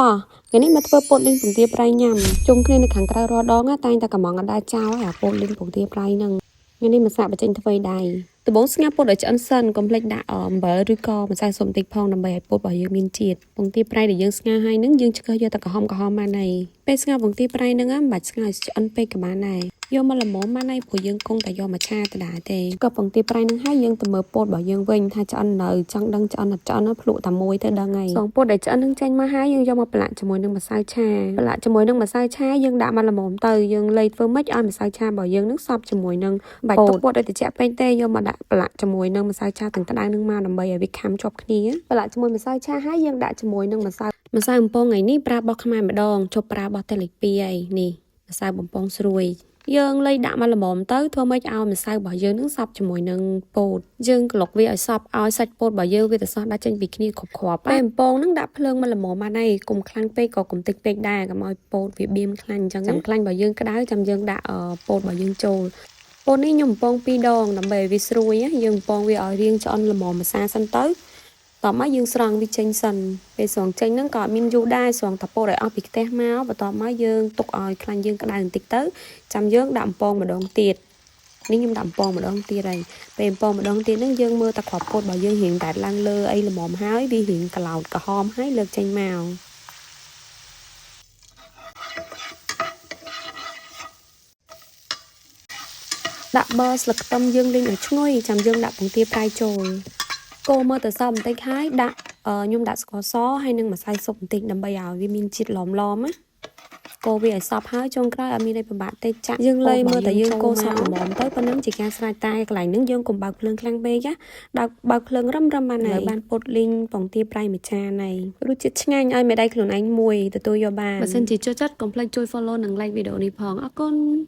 តោះថ្ងៃនេះមកធ្វើពោតលីងពងទាប្រៃញ៉ាំជុំគ្នានៅខាងក្រៅរាល់ដងណាតែងតែកំងអត់ដែរចោលអាពោតលីងពងទាប្រៃហ្នឹងថ្ងៃនេះមកសាកបញ្ចេញធ្វើដៃដំបូងស្ងាត់ពោតឲ្យឆ្អិនសិនកុំភ្លេចដាក់អំបិលឬក៏ម្សៅស៊ុបបន្តិចផងដើម្បីឲ្យពោតរបស់យើងមានជាតិពងទាប្រៃដែលយើងស្ងោរហើយហ្នឹងយើងឆ្កឹះយកតែក្រហមក្រហមបានហើយពេលស្ងោរពងទាប្រៃហ្នឹងមិនបាច់ស្ងោរឲ្យឆ្អិនពេកក៏បានដែរយកមកល្មមបានហើយព្រោះយើងគង់តែយកមកឆាដដែលទេក៏ពងទាប្រៃហ្នឹងហើយយើងទៅមើលពោតរបស់យើងវិញថាឆ្អិននៅចង់ដឹងឆ្អិនអត់ឆ្អិនភ្លក់តែមួយទៅដឹងហើយសងពោតដែលឆ្អិនហ្នឹងចេញមកហើយយើងយកមកប្រឡាក់ជាមួយនឹងម្សៅឆាប្រឡាក់ជាមួយនឹងម្សៅឆាយើងដាក់មកល្មមទៅយើងលៃធ្វើម៉េចឲ្យម្សៅឆារបស់យើងហ្នឹងសព្វជាមួយនឹងបាច់ទុកពោតឲ្យត្រជាក់ពេកទេយកមកដាក់ប្រឡាក់ជាមួយនឹងម្សៅឆាទាំងក្តៅហ្នឹងមកដើម្បីឲ្យវាខាំជាប់គ្នាប្រឡាក់ជាមួយម្សៅឆាហើយយើងដាក់ជាមួយនឹងម្សៅម្សៅបំពងថ្ងៃនេះប្រើរបស់ខ្មែរម្ដងជប់ប្រើរបស់តេលេខ2ហើយនេះម្សៅបំពងស្រួយយើងលៃដាក់មកល្មមទៅធ្វើម៉េចឲ្យម្សៅរបស់យើងនឹងសព្វជាមួយនឹងពោតយើងក្លុកវាឲ្យសព្វឲ្យសាច់ពោតរបស់យើងវាទៅសោះដាក់ចេញពីគ្នាគ្រប់គ្រាប់ពេលបំពងនឹងដាក់ភ្លើងមកល្មមបានហើយកុំខ្លាំងពេកក៏កុំតិចពេកដែរកុំឲ្យពោតវាបៀមខ្លាញ់អញ្ចឹងចាំខ្លាញ់របស់យើងក្តៅចាំយើងដាក់ពោតរបស់យើងចូលពោតនេះខ្ញុំបំពងពីរដងដើម្បីឲ្យវាស្រួយយើងបំពងវាឲ្យរៀងឆ្អន់ល្មមម្សាសិនទៅតោះមកយើងស្រង់វាចេញសិនពេលស្រង់ចេញហ្នឹងក៏អត់មានយូរដែរស្រង់តាពោតឲ្យអស់ពីខ្ទះមកបន្ទាប់មកយើងទុកឲ្យខ្លាញ់យើងក្តៅបន្តិចទៅចាំយើងដាក់អំពងម្ដងទៀតនេះខ្ញុំដាក់អំពងម្ដងទៀតហើយពេលអំពងម្ដងទៀតហ្នឹងយើងមើលតែគ្រាប់ពោតរបស់យើងរៀងតែឡើងលើអីល្មមហើយវារៀងក្លោតក្រហមហើយលើកចេញមកដាក់ប័រស្លឹកខ្ទឹមយើងលីងឲ្យឈ្ងុយចាំយើងដាក់ពងទាប្រៃចូលកូរមើលទៅសល់បន្តិចហើយដាក់ខ្ញុំដាក់ស្ករសហើយនិងម្សៅស៊ុបបន្តិចដើម្បីឲ្យវាមានជាតិឡមឡមណាកូរវាឲ្យសព្វហើយចុងក្រោយអត់មានអីពិបាកទេចាក់យើងលៃមើលតែយើងកូរសព្វល្មមទៅប៉ុណ្ណឹងជាការស្រេចតែកន្លែងហ្នឹងយើងកុំបើកភ្លើងខ្លាំងពេកណាដល់បើកភ្លើងរឹមរឹមបានហើយបានពុតលីងពងទាប្រៃមួយចានហើយរសជាតិឆ្ងាញ់ឲ្យមេដៃខ្លួនឯងមួយទទួលយកបានបើសិនជាចូលចិត្តកុំភ្លេចជួយ follow និង like វីដេអូនេះផងអរគុណ។